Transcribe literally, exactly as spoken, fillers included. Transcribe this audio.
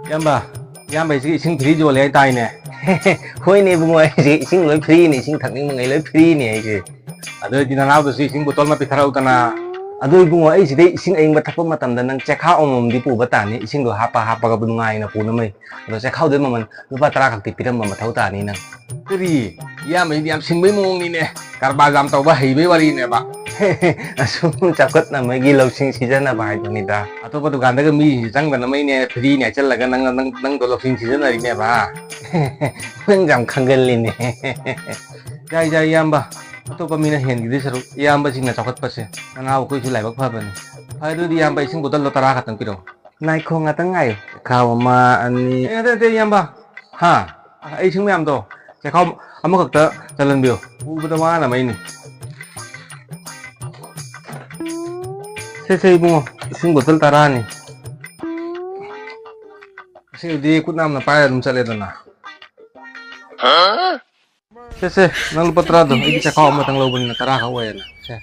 ꯏꯌꯥꯝꯕ, ꯏꯌꯥꯝꯕ, ꯑꯩꯁꯤꯒꯤ ꯏꯁꯤꯡ free ꯌꯣꯜꯂꯦ ꯍꯥꯏꯇꯥꯏꯅꯦ꯫ ꯍꯣꯏꯅꯦ ꯏꯕꯨꯡꯉꯣ, ꯑꯩꯁꯦ ꯏꯁꯤꯡ ꯂꯣꯏ freeꯅꯦ, ꯏꯁꯤꯡ ꯊꯛꯅꯤꯡꯕꯉꯩ ꯂꯣꯏ freeꯅꯦ ꯑꯩꯁꯦ꯫ ꯑꯗꯨ ꯑꯣꯏꯗꯤ ꯅꯅꯥꯎꯗꯁꯨ ꯏꯁꯤꯡ bottle ꯑꯃ ꯄꯤꯊꯔꯛꯎꯗꯅ꯫ ꯑꯗꯨ ꯏꯕꯨꯡꯉꯣ, ꯑꯩ ꯁꯤꯗꯩ ꯏꯁꯤꯡ ꯑꯌꯤꯡꯕ ꯊꯛꯄ ꯃꯇꯝꯗ ꯅꯪ ꯆꯦꯈꯥꯎ ꯑꯃꯃꯝꯗꯤ ꯄꯨꯕ ꯇꯥꯅꯤ, ꯏꯁꯤꯡꯗꯣ ꯍꯥꯞꯄ ꯍꯥꯞꯄꯒ ꯅꯨꯡꯉꯥꯏꯅ ꯄꯨꯅꯕ꯫ ꯑꯗꯣ ꯆꯦꯈꯥꯎꯗꯨꯒꯤ ꯃꯃꯜ ꯂꯨꯄꯥ ꯇꯔꯥ ꯈꯛꯇꯤ ꯄꯤꯔꯝꯕ ꯃꯊꯧ ꯇꯥꯅꯤ ꯅꯪ꯫ ꯀꯔꯤ? ꯏꯌꯥꯝꯕꯁꯤꯗꯤ ꯌꯥꯝ ꯁꯤꯡꯕꯩ ꯃꯑꯣꯡꯅꯤꯅꯦ, ꯀꯔꯕꯥꯔ ꯌꯥꯝ ꯇꯧꯕ ꯍꯩꯕꯩ ꯋꯥꯔꯤꯅꯦꯕ꯫ ꯑꯁꯨꯝ ꯆꯥꯎꯈꯠꯅꯕꯒꯤ ꯂꯧꯁꯤꯡ ꯁꯤꯖꯤꯟꯅꯕ ꯍꯥꯏꯗꯨꯅꯤꯗ꯫ ꯑꯇꯣꯞꯄ ꯗꯨꯀꯥꯟꯗꯒ ꯃꯤꯁꯤꯡꯁꯦ ꯆꯪꯗꯅꯕꯅꯤꯅꯦ, freeꯅꯦ ꯍꯥꯏꯆꯜꯂꯒ ꯅꯪ, ꯅꯪ, ꯅꯪꯗꯣ ꯂꯧꯁꯤꯡ ꯁꯤꯖꯤꯟꯅꯔꯤꯅꯦꯕ꯫ ꯅꯪ ꯌꯥꯝ ꯈꯪꯒꯜꯂꯤꯅꯦ꯫ ꯌꯥꯏ, ꯌꯥꯏ, ꯏꯌꯥꯝꯕ꯫ ꯑꯇꯣꯞꯄ ꯃꯤꯅ ꯍꯦꯟꯈꯤꯗꯣꯏ ꯁꯔꯨꯛ ꯏꯌꯥꯝꯕꯁꯤꯡꯅ ꯆꯥꯎꯈꯠꯄꯁꯦ, ꯅꯅꯥꯎ ꯑꯩꯈꯣꯏꯁꯨ ꯂꯥꯏꯕꯛ ꯐꯕꯅꯤ꯫ ꯐꯔꯦ, ꯑꯗꯨꯗꯤ ꯏꯌꯥꯝꯕ, ꯏꯁꯤꯡ bottleꯗꯣ ꯇꯔꯥ ꯈꯛꯇꯪ ꯄꯤꯔꯛꯑꯣ꯫ ꯉꯥꯏꯈꯣ, ꯉꯥꯛꯇꯪ ꯉꯥꯏꯌꯨ꯫ ꯆꯦꯈꯥꯎ ꯑꯃ, ꯑꯅꯤ꯫ ꯑꯦ, ꯅꯠꯇꯦ, ꯅꯠꯇꯦ, ꯏꯌꯥꯝꯕ꯫ ꯍꯥ? ꯑꯩ ꯏꯁꯤꯡ ꯃꯌꯥꯝꯗꯣ ꯆꯦꯈꯥꯎ ꯑꯃꯈꯛꯇ ꯆꯜꯍꯟꯕꯤꯌꯨ꯫ ꯄꯨꯕꯗ ꯋꯥꯅꯕ ꯑꯩꯅꯤ꯫ ꯁꯦ, ꯁꯦ, ꯏꯕꯨꯡꯉꯣ, ꯏꯁꯤꯡ bottle ꯇꯔꯥꯅꯤ꯫ ꯑꯁꯤꯕꯨꯗꯤ ꯈꯨꯠ ꯅꯥꯝꯅ ꯄꯥꯏꯔ ꯑꯗꯨꯝ ꯆꯠꯂꯦꯗꯅ꯫ ꯁꯦ, ꯁꯦ, ꯅꯪ ꯂꯨꯄꯥ ꯇꯔꯥꯗꯣ, ꯑꯩꯗꯤ ꯆꯦꯈꯥꯎ ꯑꯃꯇꯪ ꯂꯧꯕꯅꯤꯅ ꯇꯔꯥ ꯈꯛ ꯑꯣꯏꯔꯦꯅ꯫ ꯁꯦ꯫